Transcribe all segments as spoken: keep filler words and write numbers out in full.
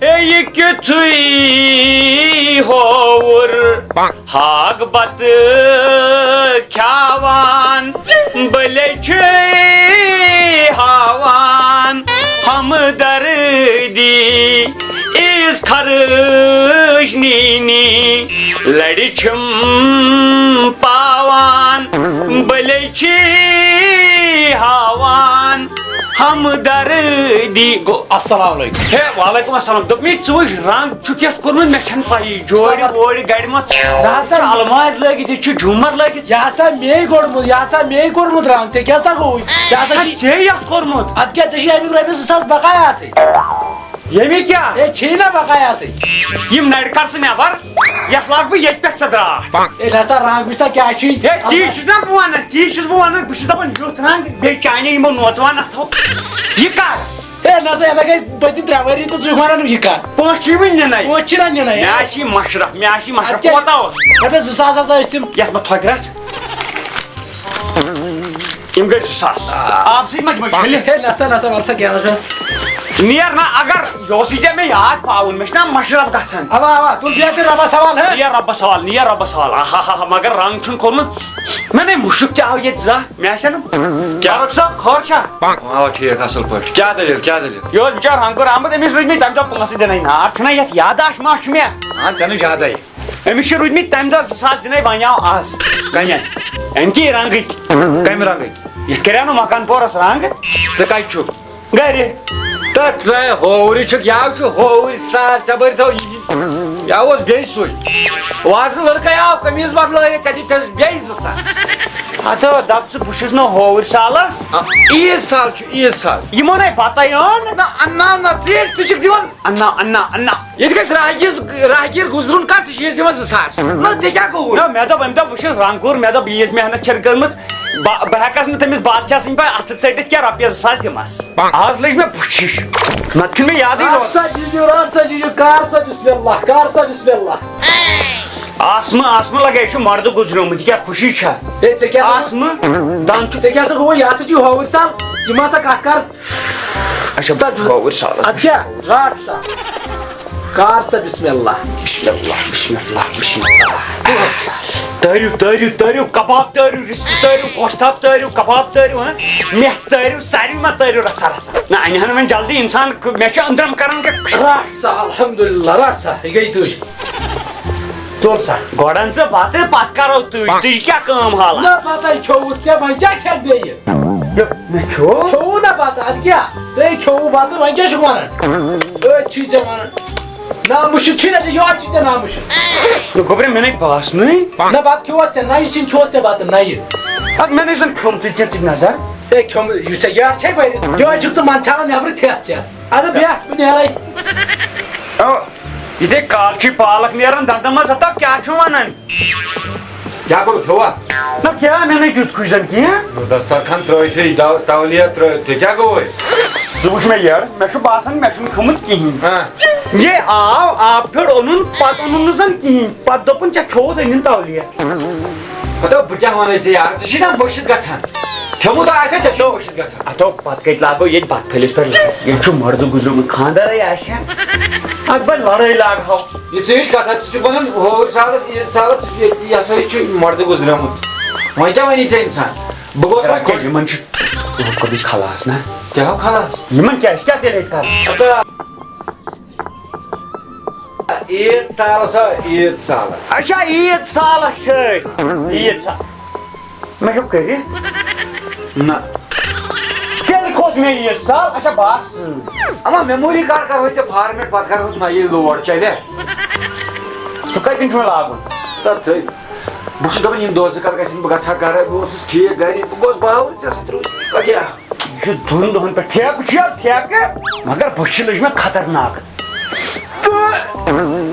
ہے، یہِ کیُتھُے ہووُر ہاکھ بَتہٕ کھیٛاوان، بٔلے چھِ ہاوان ہمدردی۔ عیٖز خرٕچ نینی لَرِ چھِم پاوان، بٔلے چھِ ہاوان ہمدردی۔ گوٚو، السلام علیکم۔ ہے، وعلیکم السلام۔ دوٚپمَے، ژٕ وٕچھ، رنٛگ چھُکھ یَتھ کوٚرمُت، مےٚ چھَنہٕ پَیی۔ جورِ نہ۔ وورِ گَرِ منٛز نہ سا۔ چھِ المارِ لٲگِتھ، ییٚتہِ چھُ جھوٗمَر لٲگِتھ۔ یہِ ہسا مے کوٚرمُت، یہِ ہسا مے کوٚرمُت رنٛگ۔ ژےٚ کیٛاہ سا گوٚوُے؟ ژےٚ ہسا چھِ ژےٚ یَتھ کوٚرمُت۔ اَدٕ کیٛاہ، ژےٚ چھِ اَمیُک رۄپیَس زٕ ساس بقایاتٕے۔ ییٚمہِ کیٛاہ؟ ہے، چھے نہ بقایاتٕے۔ یِم نَرِ کَڑ ژٕ نٮ۪بَر، یَتھ لاگہٕ بہٕ ییٚتہِ پٮ۪ٹھ ژٕ درٛاٹھ۔ ہے، نہ سا، رنٛگ وٕچھ سا کیٛاہ چھُے۔ ہے، تی چھُس نہ بہٕ وَنان، تی چھُس بہٕ وَنان، بہٕ چھُس دَپان یُتھ رنٛگ، بیٚیہِ چانہِ یِمو نوتوان اَتھو۔ یہِ کَر؟ ہے، نہ سا، یِتھَے کٔنۍ پٔتِم ترٛےٚ ؤری تہٕ ژٕ چھُکھ وَنان یہِ کَر؟ پونٛسہٕ چھُے وٕنہِ نِنَے۔ پونٛسہٕ چھِنہ نِنَے۔ مےٚ آسہِ یہِ مَشرَف، مےٚ آسہِ یہِ مَشرَف، اَدٕ کیٛاہ؟ کوتاہ اوس؟ رۄپیَس زٕ ساس ہسا ٲسۍ تِم۔ یَتھ مہ تھۄکہِ رَژھ۔ یِم گٔے زٕ ساس۔ آ۔ آبہٕ سۭتۍ مہ دِمو چھٔلِتھ۔ ہے، نہ سا، نہ سا، وَلہٕ سا، کینٛہہ نہ چھُ۔ نیر نہ، اگر یہِ اوسُے ژےٚ مےٚ یاد پاوُن، مےٚ چھُنہ مَشرَف گژھان۔ اَوا، اَوا، تُل بیٚہہ تیٚلہِ رۄبَس حوالہٕ، ہے۔ نیر رۄبَس حوالہٕ، نیر رۄبَس حوالہٕ۔ آہا ہا ہا، مگر رنٛگ چھُنہٕ کھوٚرمُت۔ مےٚ نے مُشُک تہِ آو ییٚتہِ زانٛہہ، مےٚ آسہِ ہا نہٕ۔ کیٛاہ؟ فرق صٲب، خٲر چھا؟ آ، ٹھیٖک، اَصٕل پٲٹھۍ۔ کیٛاہ دٔلیٖل، کیٛاہ دٔلیٖل؟ یہِ اوس بِچارٕ رنٛگ کوٚر آمُت، أمِس رٔٹۍ مٕتۍ تَمہِ دۄہ پونٛسہٕ دِنَے نار، چھُنہ یَتھ یاداش ما چھُ مےٚ؟ اَہَن، ژےٚ نہٕ زیادَے۔ أمِس چھِ روٗدمٕتۍ تَمہِ دۄہ زٕ ساس دِنَے، وۄنۍ آو آز۔ کَمہِ؟ اَمہِ کہِ رنٛگٕکۍ۔ کَمہِ رنٛگٕکۍ؟ یِتھ کٔرۍ آو نہٕ مکان پورَس رنٛگ۔ ژٕ کَتہِ چھُکھ؟ گرِ۔ تہٕ ژٕ ہوورِ چھُکھ، یاو چھُ ہوورِ سار، ژےٚ بٔرۍ تھو یہِ۔ یاو اوس بیٚیہِ سُے۔ وازٕ لٔڑکَے آو قمیٖض بدلٲیِتھ، ژےٚ دِتِس بیٚیہِ زٕ ساس۔ ہتو دپ ژٕ، بہٕ چھُس نہٕ ہوورِ سالس۔ آ، عیٖد سال چھُ، عیٖد سال۔ یِمو نے بتَے اوٚن۔ نہ، نہ، نہ، ژٕ ییٚلہِ ژٕ چھُکھ دِوان۔ انا، انا، انا۔ ییٚتہِ گژھِ راہگیٖر، راہگیٖر گُزرُن کَتھ، ژٕ چھِ أسۍ دِوان زٕ ساس۔ نہ، ژےٚ کیٛاہ گوٚوُے؟ نہ، مےٚ دوٚپ، أمۍ دوٚپ، وٕچھ حظ، رنٛگ کوٚر، مےٚ دوٚپ، ییٖژ محنت چھَکھ کٔرمٕژ، بہٕ، بہٕ ہٮ۪کس نہٕ تٔمِس بادشاہ سٕنٛدۍ پٲٹھۍ اَتھٕ ژٔٹِتھ کینٛہہ، رۄپیَس زٕ ساس دِمس۔ آز لٔج مےٚ بخشش، نتہٕ چھُنہٕ مےٚ یادٕے روزان۔ سا جِجو، رَٹ سا جِجو، کار سا بسم اللہ، کار سا بسم اللہ۔ آسمہٕ، آسمہٕ لگے، یہِ چھُ مردٕ گُزریومُت، یہِ کیٛاہ خوشی چھا؟ ہے، ژےٚ کیٛاہ سا، آسمہٕ، دَنٛد چھُ۔ ژےٚ کیٛاہ سا گوٚوُے؟ یہِ ہسا چھُ ہووُر سال، یہِ ما سا کتھ کر۔ اچھا، ہووُر سالس۔ اَدٕ کیٛاہ؟ رَٹ سا۔ کار سا بسم اللہ۔ بسم اللہ، بسم اللہ، بسم اللہ۔ تٲرِو، تٲرِو، تٲرِو، کباب تٲرِو، رِستہٕ تٲرِو، گۄشتاب تٲرِو، کباب تٲرِو، ہاں؟ مٮ۪تھ تٲرِو، ساروی منٛز تٲرِو رژھا رژھا۔ نہ، اَنہِ ہن وۄنۍ جلدی، اِنسان، مےٚ چھُ أنٛدرم کران کیٛاہ۔ رَٹ سا، الحمدللہ، رَٹ سا، یہِ گٔے تُج۔ تُل سا۔ گۄڈٕ اَن ژٕ بَتہٕ، پَتہٕ کَرو تُج۔ تُج کیٛاہ کٲم حالہ؟ نہ، بَتَے کھیوٚوُتھ ژےٚ، وۄنۍ کیٛاہ کھٮ۪کھ بیٚیہِ؟ مےٚ کھیوٚو؟ کھیوٚوُ نہ بَتہٕ، اَدٕ کیٛاہ؟ تُہۍ کھیوٚوُ بَتہٕ، وۄنۍ کیٛاہ چھُکھ وَنان؟ أتھۍ چھُے ژےٚ وَنان۔ نامُشِد چھُے نہ ژےٚ، یورٕ چھُے ژےٚ نامُشِد۔ نہ، گوٚبرِ، مےٚ نے باسنٕے۔ نہ، بَتہٕ کھیوٚوُتھ ژےٚ، نَیہِ سِنۍ کھیوٚوُتھ ژےٚ بَتہٕ، نَیہِ۔ اَدٕ مےٚ نے زَن کھیوٚمتُے کینٛہہ، ژٕ دِ نظر۔ ہے، کھیوٚمُت، یُس ژےٚ یارٕ چھے بٔرِتھ، یورٕ چھُکھ ژٕ منٛدچھاوان نٮ۪برٕ کھٮ۪تھ ژےٚ۔ اَدٕ بیٚہہ، بہٕ نیرَے۔ او، یہِ ژےٚ کالہٕ چھُے پالک نیران دَنٛدَن منٛز، ہتا کیٛاہ چھُ وَنان؟ کیٛاہ گوٚو، کھیوٚوا؟ نہ کیٛاہ، مےٚ نَے دیُت کُج زَن کینٛہہ۔ دسترخوان ترٛٲوِتھ، یہِ دو-، تولیہ ترٛٲوِتھ، ژےٚ کیٛاہ گوٚوُے؟ ژٕ وٕچھ مےٚ یَڈ، مےٚ چھُ باسان مےٚ چھُنہٕ کھیوٚمُت کِہیٖنۍ۔ ہاں۔ یے آو، آب پھیوٚر اوٚنُن، پَتہٕ اوٚنُن نہٕ زَن کِہیٖنۍ۔ پَتہٕ دوٚپُن، "ژےٚ کھیوٚوُتھ أنِن تولیہ۔" ہتو، بہٕ کیٛاہ وَنَے ژےٚ یار، ژٕ چھُے نا مٔشِتھ گژھان۔ کھیوٚمُت آسہِ ہا، ژےٚ چھُے مٔشِتھ گژھان۔ ہتو، پَتہٕ کَتہِ لاگو ییٚتہِ بَتہٕ پھٔلِس پٮ۪ٹھ لَڑٲے؟ ییٚتہِ چھُ مَردٕ گُزریومُت، خانٛدَرٕے آسہِ ہا۔ اَتھ بَنہِ لَڑٲے لاگہٕ ہاو۔ یہِ ژٕ ہِش کَتھا، ژٕ چھُکھ وَنان ہووُر سالَس، عیٖد سالَس، ژٕ چھُکھ ییٚتہِ، یہِ ہسا یہِ چھُ مَردٕ گُزریومُت۔ وۄنۍ کیٛاہ وَنی ژےٚ اِنسان؟ بہٕ گوس وۄنۍ کیٛاہ، یِمَن چھُ کوٚرمُت خلاص نا؟ کیٛاہ ہو خلاص؟ یِمَن کیٛاہ، أسۍ کیٛاہ تیٚلہِ ہیٚکہِ کَرُن؟ عیٖد سالس ہا، عیٖد سالس۔ اچھا، عیٖد سالس چھِ أسۍ۔ عیٖد سال۔ مےٚ چھُ کٔرِتھ؟ نہ۔ تیٚلہِ کھوٚت مےٚ عیٖد سال۔ اچھا، بس۔ اما memory card کرو ژےٚ format، پتہٕ کرو نَیہِ load، چلے؟ سُہ کتٮ۪ن چھُ مےٚ لاگُن؟ تتھ سۭتۍ۔ بہٕ چھُس دپان، یِم دۄہ زٕ کر گژھن، بہٕ گژھٕ ہا گرے، بہٕ اوسُس ٹھیٖک گرِ، بہٕ گوس باورٕ ژےٚ سۭتۍ روٗزِتھ۔ پکیا؟ یہِ چھُ دۄن دۄہن پٮ۪ٹھ ٹھیکہٕ چھُ یا ٹھیکہٕ، مگر بٔچھِ لٔج مےٚ خطرناک۔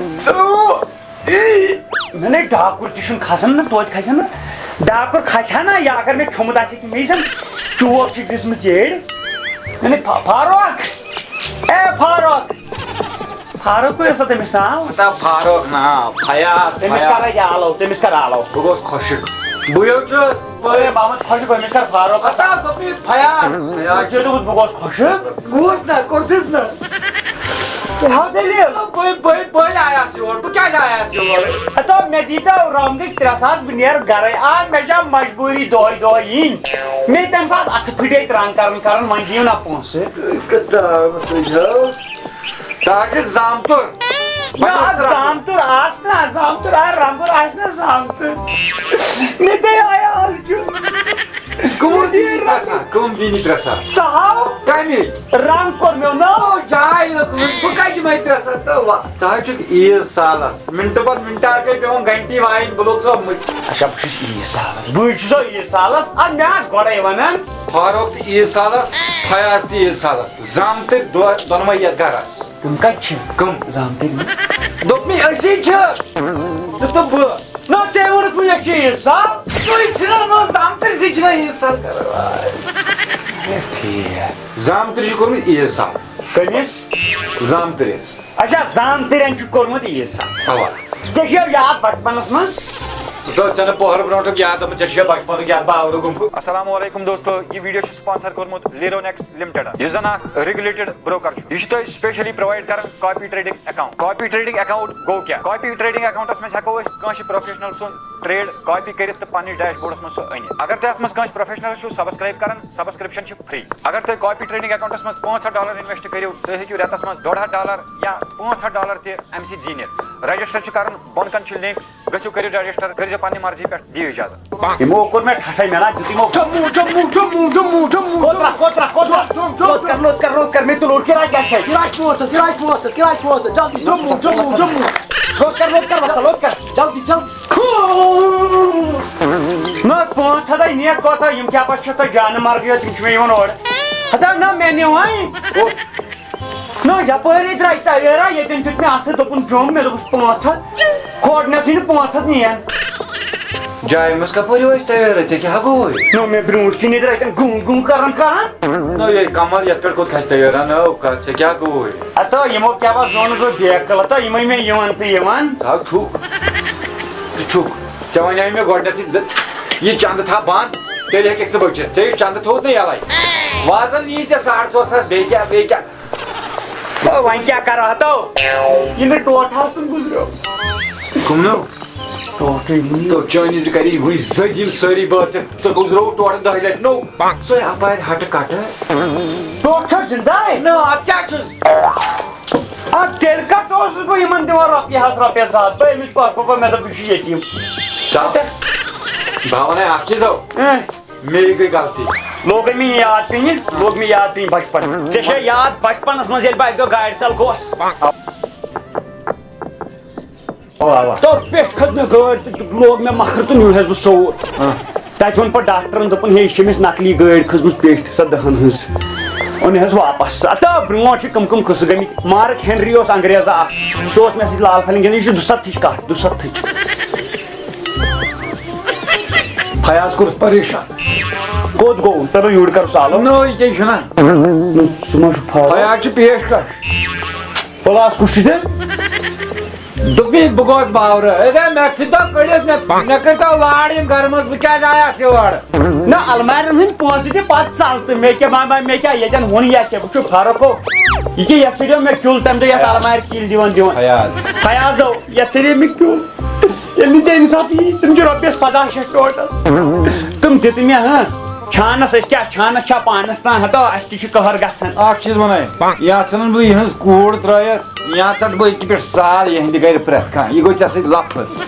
مےٚ نے ڈاکُر تہِ چھُنہٕ کھسان نہ، توتہِ کھسن نہٕ۔ ڈاکُر کھسہِ ہا نہ، یا اگر مےٚ کھیوٚمُت آسہِ ہے کینٛہہ، مےٚ زن چوب چھِ دِژمٕژ ییٚڑِ۔ مےٚ نے فا-، فاروق، اے فاروق، فاروق کُے اوس تٔمِس ناو؟ ہتا فاروق ناو، فیاض، تٔمِس فیاض۔ کر یہِ آلو، تٔمِس کر آلو۔ بہٕ گوس خۄشِک۔ بہٕ یو چھُس۔ اے محمد خۄشِک، أمِس کر فاروق۔ ہتا دوٚپُے فیاض، فیاض ژےٚ چھُ۔ دوٚپُتھ بہٕ گوس خۄشِک۔ گوس نہ، کوٚرتھس نہ۔ ہاو دٔلیٖل۔ بٔلۍ بٔلۍ بٔلۍ آیس یور، بہٕ کیٛازِ آیس یور؟ ہتو، مےٚ دیٖتو راوندٕکۍ ترٛےٚ ساس، بہٕ نیرٕ گرے۔ آ، مےٚ چھا مجبوٗری دۄہے دۄہے یِنۍ؟ مےٚ تَمہِ ساتہٕ اَتھٕ پھٕٹے ترٛنٛگ کران کران، وۄنۍ دِیِو نا پونٛسہٕ۔ أسۍ کَتھ ترٛاوَس وۄنۍ ہاو؟ ژٕ ہا چھُکھ زامتُر۔ نہ، وۄنۍ آ، کَتھ ترٛاوَس؟ زامتُر آس نہ، زامتُر آ، رنٛگُر آسہِ نہ زامتُر۔ مےٚ تے آیا الجُن۔ کٕم دِنی ترٛےٚ ساس؟ کٕم دِنی ترٛےٚ ساس؟ ژٕ ہاو۔ کَمِکۍ؟ رنٛگ کوٚر مےٚ نوٚو۔ او، جاے لٔکٕر، بہٕ کَتہِ دِمَے ترٛےٚ ساس؟ تہٕ وَ-، ژٕ حظ چھُکھ عیٖد سالَس۔ مِنٹہٕ پَتہٕ مِنٹہٕ حظ چھُ پٮ۪وان گھنٹی وایِنۍ، بہٕ لوٚگ سو مٔتھۍ۔ اچھا، بہٕ چھُس عیٖد سالَس۔ بٕے چھُسو عیٖد سالَس۔ اَدٕ مےٚ آس گۄڈَے وَنان۔ فاروق تہِ عیٖد سالَس، فیاض تہِ عیٖد سالَس۔ زامتٕرۍ دۄ-، دۄنوَے یَتھ گَرَس۔ تِم کَتہِ چھِ؟ کٕم؟ زامتٕرۍ۔ دوٚپمَے أسی چھِ۔ ژٕ تہٕ بہٕ۔ نہ، ژےٚ ووٚنُتھ وۄنۍ یَتھ چھِ عیٖد سال۔ سُے چھُنہ، نہ، زامتٕرۍ سٕے چھُنہ عیٖد سال کران۔ ٹھیٖک۔ زامتٕرۍ چھُ کوٚرمُت عیٖد سال۔ کٔمِس؟ زامتٕرِس۔ اچھا، زامتٕرٮ۪ن چھُ کوٚرمُت عیٖد سال۔ اَوا۔ ژےٚ چھُیا یاد بچپنس منٛز؟ دوٚپ ژےٚ نہٕ پۄہر برونٛٹھُک یاد، دوٚپمُت ژےٚ چھُیا بچپنُک یاد، باورٕ گوٚمُت۔ السلام علیکم دوستو، یہِ video چھُ sponsor کوٚرمُت Lironex Limited، یُس زن اکھ regulated broker چھُ۔ یہِ چھُ تۄہہِ specially provide کران copy trading account۔ Copy trading account گوٚو کیٛاہ؟ Copy trading accountس منٛز ہٮ۪کو أسۍ کٲنٛسہِ professional سُنٛد trade copy کٔرِتھ تہٕ پننِس dashboardس منٛز سُہ أنِتھ۔ اگر تُہۍ اتھ منٛز کٲنٛسہِ professionalس چھِو subscribe کران، subscription چھِ free۔ اگر تُہۍ copy trading accountس منٛز پانٛژھ ہتھ dollar invest کٔرِو، تُہۍ ہیٚکِو رٮ۪تس منٛز ڈۄڈ ہتھ dollar یا پانٛژھ ہتھ dollar تہِ امہِ سۭتۍ زیٖنِتھ۔ Register چھُ کرُن، بۄن کن چھُ link، گٔژھِو کٔرِو register، کٔرۍزیو پننہِ مرضی پٮ۪ٹھ، دِیِو اجازت۔ یِمو کوٚر مےٚ ٹھٹھے، مےٚ نا دیُت یِمو۔ جموں، جموں، جموں، جموں، جموں۔ کوترا، کوترا، کوترا؟ جم، جم، لوٚت کر، جم۔ لوٚت کر، لوٚت کر، مےٚ تہِ لوٚٹ کِراے کیٛاہ چھے؟ کِراے چھِ پانٛژھ ہتھ، کِراے چھِ پانٛژھ ہتھ، کِراے چھِ پانٛژھ ہتھ، جلدی، جموں، جموں، جموں۔ لوٚت کر، لوٚت کر، وۄستا، لوٚت کر۔ جلدی، جلدی۔ نہ، پانٛژھ ہتھ ہاے نیر کوتاہ، یِم کیٛاہ پتہٕ چھِ تۄہہِ جانہٕ مرگٕے یوت، یِم چھِ مےٚ یِوان اورٕ۔ ہتا نہ، مےٚ نِوان۔ نہ، یپٲری درٛاے تویرا، ییٚتٮ۪ن دیُت مےٚ اَتھٕ، دوٚپُن، جوٚم، مےٚ دوٚپُس، پانٛژھ ہتھ۔ کھوڑنَسٕے نہٕ پانٛژھ ہتھ نِیَن۔ جایہِ منٛز کپٲرۍ وٲتۍ تویرا؟ ژےٚ کیٛاہ گوٚوُے؟ نہ، مےٚ برٛونٛٹھ کِنۍ ییٚتہِ رَٹٮ۪ن گُم گُم کران کران۔ نہ، یے کمل یَتھ پٮ۪ٹھ کوٚت کھسہِ تویرا؟ نہ، کَتھ، ژےٚ کیٛاہ گوٚوُے؟ ہتا یِمو کیٛاہ بس زونُس بہٕ بے عقل، ہتا یِمے مےٚ یِوان تہٕ یِوان۔ ژٕ ہا چھُکھ، ژٕ چھُکھ۔ ژےٚ وَنیٛاے مےٚ گۄڈٕنٮ۪تھٕے، دَ-، یہِ چندٕ تھاو بنٛد، تیٚلہِ ہیٚکَکھ ژٕ بٔچِتھ۔ ژےٚ یُس چندٕ تھوٚوُت نہ یَلَے، وازَن نِیی ژےٚ ساڑ ژور ساس، بیٚیہِ کیٛاہ، بیٚیہِ کیٛاہ؟ وۄنۍ کیٛاہ کرو ہتو؟ یہِ نہٕ ٹوٹھ آسُن گُزریو۔ کٕم نو؟ ٹوٹھٕے نہٕ۔ تو چٲنِس کَرِ وٕنۍ زٔدۍ یِم سٲری بٲژ۔ ژےٚ، ژےٚ گُزرووُتھ ٹوٹھ دَہہِ لَٹہِ۔ نو، ژٕ اَپارِ ہَٹہٕ کَٹہٕ۔ ٹوٹھ چھا زِندَے؟ نہ، اَدٕ کیٛاہ چھُس؟ اَدٕ تیٚلہِ کَتھ اوسُس بہٕ یِمَن دِوان رۄپیہِ ہَتھ، رۄپیَس زٕ ہَتھ؟ بہٕ أمِس پَرٕ پَپا، مےٚ دوٚپ، یہِ چھُ یتیٖم۔ تَتھ، بہٕ ہا وَنَے اَکھ چیٖز ہو۔ اۭں۔ مےٚ گٔے غلطی۔ لوگ مےٚ یاد پیٚنہِ، لوگ مےٚ یاد پیٚنہِ بچپن۔ ژےٚ چھےٚ یاد بچپنس منٛز ییٚلہِ بہٕ اکہِ دۄہ گاڑِ تل گوس؟ اوا، اوا۔ تہٕ پٮ۪ٹھ کھٔژ مےٚ گٲڑۍ تہٕ لوگ مےٚ مکھر تہٕ نیوٗہس بہٕ سوٚوُر۔ ہاں۔ تتہِ ووٚن پتہٕ ڈاکٹرن، دوٚپُن، ہے، یہِ چھِ أمِس نقلی گٲڑۍ کھٔژمٕژ پٮ۪ٹھ، سۄ دہن ہٕنٛز۔ اوٚن مےٚ حظ واپس۔ اتھ برونٛٹھ چھِ کٕم کٕم قٕصہٕ گٔمٕتۍ۔ مارک ہینری اوس انگریزا اکھ، سُہ اوس مےٚ سۭتۍ لال پھلٮ۪ن گِنٛدان۔ یہِ چھُ دُسَتتھٕچ کتھ، دُسَتتھٕچ۔ فیاض کوٚرُس پریشان۔ کوٚت گوٚو؟ تَلو یوٗرۍ کَر سُہ آلو۔ نٔے کیٛاہ چھُنہ؟ نہ، سُہ ما چھُ فاروق؟ فیاض چھُ پیش کَش۔ پلاس کُس چھُ تیٚلہِ؟ دوٚپمَے بہٕ گوس باورٕ۔ ہے، مےٚ ژھٕنۍ تو کٔڑِتھ، مےٚ، مےٚ کٔرۍ تو وار یِم گَرٕ منٛز، بہٕ کیٛازِ آیاس یور؟ نہ، المارٮ۪ن ہٕنٛدۍ پونٛسہٕ تہِ پَتہٕ ژَل تہٕ مےٚ کیٛاہ، ما، ما، مےٚ کیٛاہ ییٚتٮ۪ن ووٚن یا ژےٚ؟ وٕچھِو فرق گوٚو۔ یہِ کیٛاہ، یَتھ ژھٕنیو مےٚ کیُل تَمہِ دۄہ یَتھ المارِ کِلۍ دِوان دِوان۔ فیاض۔ فیاضو، یَتھ ژھٕنیو مےٚ کیُل۔ ییٚلہِ نہٕ ژےٚ اِنصاف یی، تِم چھِ رۄپیَس سَداہ شیٚتھ ٹوٹل۔ تِم دِتہٕ مےٚ، ہاں۔ چھانَس، أسۍ کیٛاہ چھانَس چھا پانَس تام؟ ہَتو، اَسہِ تہِ چھُ قہر گژھان۔ اَکھ چیٖز وَنَے، یَتھ ژھٕنَن بہٕ یِہٕنٛز کوٗر ترٛٲیِتھ، یا ژَٹہٕ بہٕ أزکہِ پٮ۪ٹھ سال یِہِنٛدِ گَرِ پرٛٮ۪تھ کانٛہہ۔ یہِ گوٚو ژےٚ سۭتۍ لفظ۔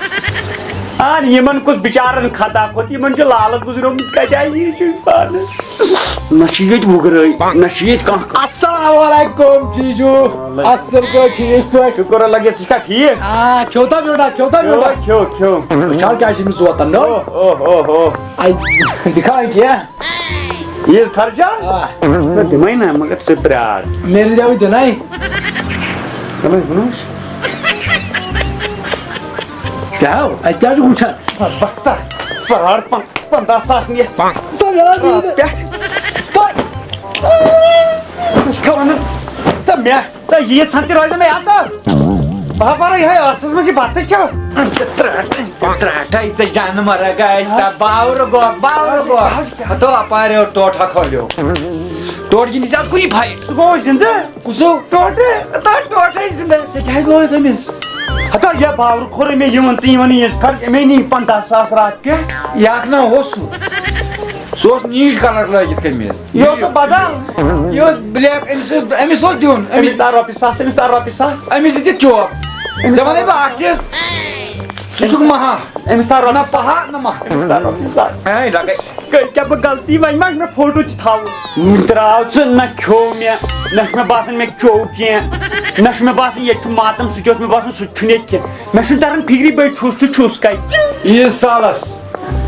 اَہَن، یِمَن کُس بِچارَن خطا کھوٚت؟ یِمَن چھُ لالَس گُزریومُت، کَتہِ آیہِ یہِ چھُ پانَس؟ نہ چھِ ییٚتہِ وُگرٲے، نہ چھِ ییٚتہِ کانٛہہ۔ السلام علیکم جیجو۔ وعلیکم۔ اصل پٲٹھۍ، ٹھیٖک پٲٹھۍ؟ شُکر اللہ، ژٕ چھکھا ٹھیٖک؟ آ، کھیوتا بیوٹا، کھیوتا بیوٹا۔ کھیو، کھیو۔ أچھا، کیٛاہ چھِ أمِس ووتان، نو؟ اوہ، اوہ، اوہ، اوہ۔ آے، دِکھا کیٛاہ؟ عیٖد خرچہ؟ آ۔ نہ، دِمَے نہ، مگر ژٕ پرٛار۔ مےٚ نہٕ دیوٕے دِنَے۔ کیٛاہ ہو؟ اَتہِ کیٛاہ چھُکھ وٕچھان؟ بختہ، ساڑ پن-، پنٛداہ ساس نِتھ۔ تہٕ مےٚ نہ دِیِو نہٕ۔ پٮ۪ٹھ۔ تہٕ۔ مےٚ چھِ کھٮ۪وان نہٕ۔ تہٕ مےٚ، تہٕ ییٖژ ہن تہِ روزِ نہٕ مےٚ یاد۔ بہٕ ہا بَرٕ یِہوٚے ٲسَس منٛز یہِ بَتہٕ کھٮ۪و۔ ژٕ ترٛاٹھَے، ژٕ ترٛاٹھَے، ژٕ جانہٕ مرگ آے، ژٕ باورٕ گوٚو، باورٕ گوٚو۔ ہتو اَپارِ ٹوٹھا کھولیو۔ ٹوٹھ گِنٛدِ ژےٚ آز کُنی فایٹ۔ سُہ گوٚو زِندٕ۔ کُسو؟ ٹوٹھے۔ تہٕ ٹوٹھے اَسہِ لوگ أمِس۔ ہتا، یہِ باورٕ کھوٚر مےٚ یِوان تہٕ یِوان یہِ خرچ، مےٚ نی پنٛداہ ساس راتھ کیٛاہ؟ یہِ اکھ نا اوس سُہ۔ سُہ اوس نیٖج کلر لٲگِتھ کٔمِس۔ یہِ اوس سُہ بدل۔ یہِ اوس black، أمِس اوس، أمِس اوس دیُن۔ أمِس أمِس۔ تار رۄپیہِ ساس، أمِس تار رۄپیہِ ساس۔ أمِس دِتہِ چوب۔ ژےٚ وَنے بہٕ اکھ چیٖز، ژٕ چھُکھ مہا۔ أمِس تار نہ رۄپیہِ ساس۔ پہا، نہ مہا۔ أمِس تار رۄپیہِ ساس۔ ہے، لگے۔ کٔرۍ کیٛاہ بہٕ غلطی، وۄنۍ ما چھُ مےٚ فوٹو تہِ تھاوُن؟ درٛاو ژٕ، نہ کھیوٚو مےٚ، نہ چھُ مےٚ باسان مےٚ چوٚو کینٛہہ، نہ چھُ مےٚ باسان ییٚتہِ چھُ ماتم، سُہ تہِ اوس مےٚ باسان سُہ تہِ چھُنہٕ ییٚتہِ کینٛہہ۔ مےٚ چھُنہٕ تران فِکرِ بہٕ چھُس تہٕ چھُس کَتہِ۔ عیٖد سالس،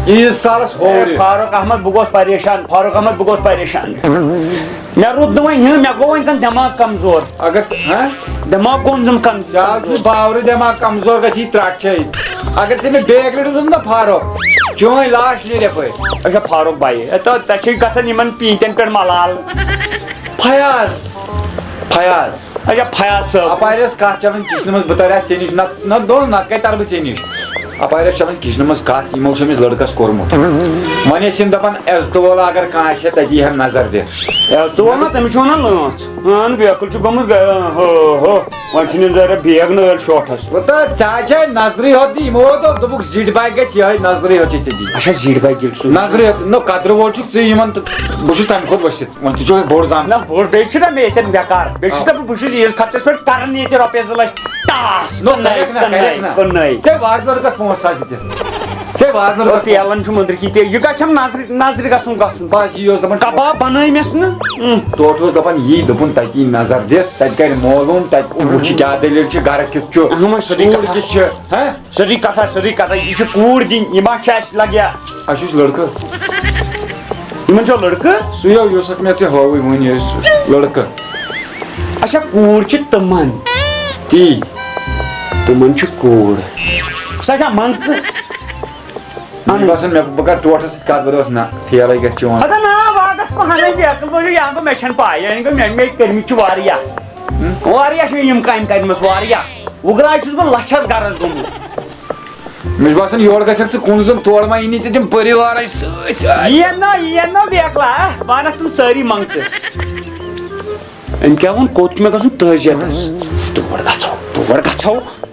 عیٖد سالس ہورِ۔ فاروق احمد، بہٕ گوس پریشان، فاروق احمد، بہٕ گوس پریشان۔ مےٚ روٗد نہٕ وۄنۍ ہیوٚن، مےٚ گوٚو وۄنۍ زَن دٮ۪ماغ کمزور۔ اگر ژٕ، ہاں؟ دٮ۪ماغ گوٚو زَن کم-، ژےٚ حظ چھُے باورٕ دٮ۪ماغ کمزور گژھِ یہِ ترٛٹھ چھے۔ اگر ژےٚ مےٚ بیٚیہِ اَکہِ لَٹہِ ووٚنُتھ نا فاروق، چٲنۍ لاش نیرِ یَپٲرۍ۔ اچھا فاروق بھائی، اے تو ژےٚ چھے گژھان یِمن پیٖنتٮ۪ن پٮ۪ٹھ ملال۔ فیاض، فیاض۔ اچھا فیاض صٲب۔ اپارِ ٲس کتھ چلان کچنہٕ منٛز، بہٕ ترٕ ہا ژےٚ نِش، نہ، نہ دۄن، نتہٕ کتہِ ترٕ بہٕ ژےٚ نِش؟ اپارِ ٲس چلان کچنہٕ منٛز کتھ، یِمو چھُ أمِس لڑکس کوٚرمُت۔ وۄنۍ ٲسۍ یِم دپان، عزتہٕ وول اگر کانٛہہ آسہِ ہا، تتی ہا نظر دِتھ۔ عزتہٕ وول نا، تٔمِس چھِ ونان لٲنٛژ۔ اہن، بیکل چھُ گوٚمُت گرِ، ہو، ہو۔ وۄنۍ چھُنہٕ یِم ذرا بیگ نٲلۍ شوٹھس۔ وۄنۍ تہٕ ژےٚ چھے نظرٕے ہوت، یِمو دوٚپ، دوٚپُکھ زِٹھۍ بھاے گژھِ یِہوٚے نظرٕے ہوت چھے ژےٚ دِنۍ۔ اچھا، زِٹھۍ بھاے کیٛاہ چھُ؟ نظرٕے ہوت، نو قدرٕ وول چھُکھ ژٕ یِمن تہٕ بہٕ چھُس تَمہِ کھۄتہٕ ؤسِتھ۔ وۄنۍ ژٕ چھُکھ بوٚڑ زامہٕ۔ نہ، بوٚڑ، بیٚیہِ چھُنہ مےٚ ییٚتٮ۪ن بیکار۔ بیٚیہِ چھُس نہ بہٕ، بہٕ چھُس عیٖد خرچس پٮ۪ٹھ کران ییٚتہِ رۄپیہِ زٕ لچھ ٹاس۔ نو، کٕنَے، کَرٮ۪کھ نہ، کٕنَے، کَرٮ۪کھ نہ۔ کٕنَے۔ ژےٚ وازٕ لڑکس پانٛژھ ساس دِتھ۔ ژےٚ وازٕ اور لڑکس تیلن چھُ مٔنٛدرٕ کی تیل۔ یہِ گژھٮ۪م نظرِ، نظرِ گژھُن گژھُن۔ بس، یی اوس دَپان۔ کباب بنٲے مےٚ نہٕ۔ اۭں۔ تورٕ چھُس دَپان، یی دوٚپُن تَتی نظر دِتھ، تَتہِ کَرِ معلوٗم، تَتہِ وٕچھِ کیٛاہ دٔلیٖل چھِ، گرٕ کیُتھ چھُ، اَہَن وۄنۍ سیوٚدُے کوٗر کَتھا۔ کِژھ چھِ، ہہ؟ سیوٚدُے کَتھا، سیوٚدُے کَتھا، یہِ چھِ کوٗر دِنۍ، یہِ ما چھِ اَسہِ لَگہِ ہا؟ اَسہِ چھُ لٔڑکہٕ۔ یِمَن چھا لٔڑکہٕ؟ سُے ہو، یُس اَکھ مےٚ ژےٚ ہٲوٕے وٕنۍ ٲسۍ سُہ لٔڑکہٕ۔ اچھا، کوٗر چھِ تِمَن۔ تی۔ تِمَن چھِ کوٗر۔ سۄ چھا منٛگتہٕ؟ مےٚ چھُ باسان، مےٚ، بہٕ کَرٕ ٹوٹھَس سۭتۍ کَتھ، بہٕ دَپَس، نہ، فیلٕے گژھِ چون۔ ہتا نا، واگس پہنے بیکل بوزو، یا گوٚو مےٚ چھَنہٕ پَے، یعنی گوٚو مےٚ، مےٚ کٔرمٕتۍ چھِ واریاہ۔ ہُم؟ واریاہ چھِ یِم کامہِ کَرِمَژٕ، واریاہ۔ وُگراے چھُس بہٕ لَچھَس گَرَس گوٚمُت۔ مےٚ چھُ باسان، یورٕ گژھکھ ژٕ کُن زوٚن، تورٕ ما یِنی ژےٚ تِم پٔریوارَے سۭتۍ۔ یِیَن نا، یِیَن نا بیکلا، وَنَکھ تِم سٲری منٛگتہٕ۔ أمۍ کیٛاہ ووٚن، کوٚت چھُ مےٚ گژھُن؟ تٲجیَتَس۔ تور گژھو، تور گژھو۔